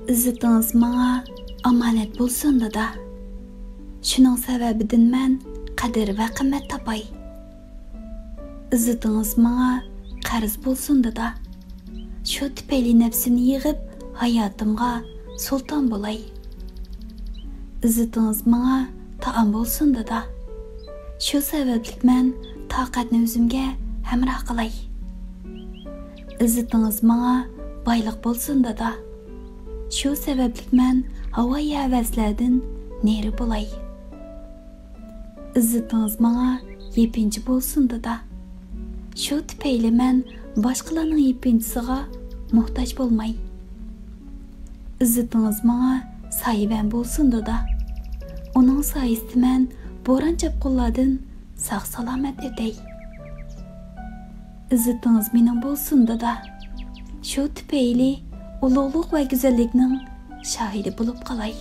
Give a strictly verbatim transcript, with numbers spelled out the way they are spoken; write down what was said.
ئىززىتىڭىز ماڭا ئامانەت بولسۇن، دادا. شۇنىڭ سەۋەبىدىن مەن قەدىر ۋە قىممەت تاپاي. ئىززىتىڭىز ماڭا قەرز بولسۇن، دادا. شۇ تۈپەيلى نەپسىنى يىغىپ، ھاياتىمغا سۇلتان بولاي. ئىززىتىڭىز ماڭا تائام بولسۇن، دادا. شۇ سەۋەبلىك مەن تاقەتنى ئۆزۈمگە ھەمراھ قىلاي. ئىززىتىڭىز ماڭا بايلىق بولسۇن، دادا. شۇ سەۋەبلىك مەن ھاۋايى ھەۋەسلەردىن نېرى بولاي. ئىززىتىڭىز ماڭا يېپىنچى بولسۇن، دادا. شۇ تۈپەيلى مەن باشقىلارنىڭ يېپىنچىسىغا موھتاج بولماي. ئىززىتىڭىز ماڭا سايىۋەن بولسۇن، دادا. ئۇنىڭ سايىسىدە مەن بوران-چاپقۇنلاردىن ساق-سالامەت ئۆتەي. ئىززىتىڭىز مېنىڭ بولسۇن، دادا. شۇ تۈپەيلى ئۇلۇغلۇق ۋە گۈزەللىكنىڭ شاھىدى بولۇپ قالاي.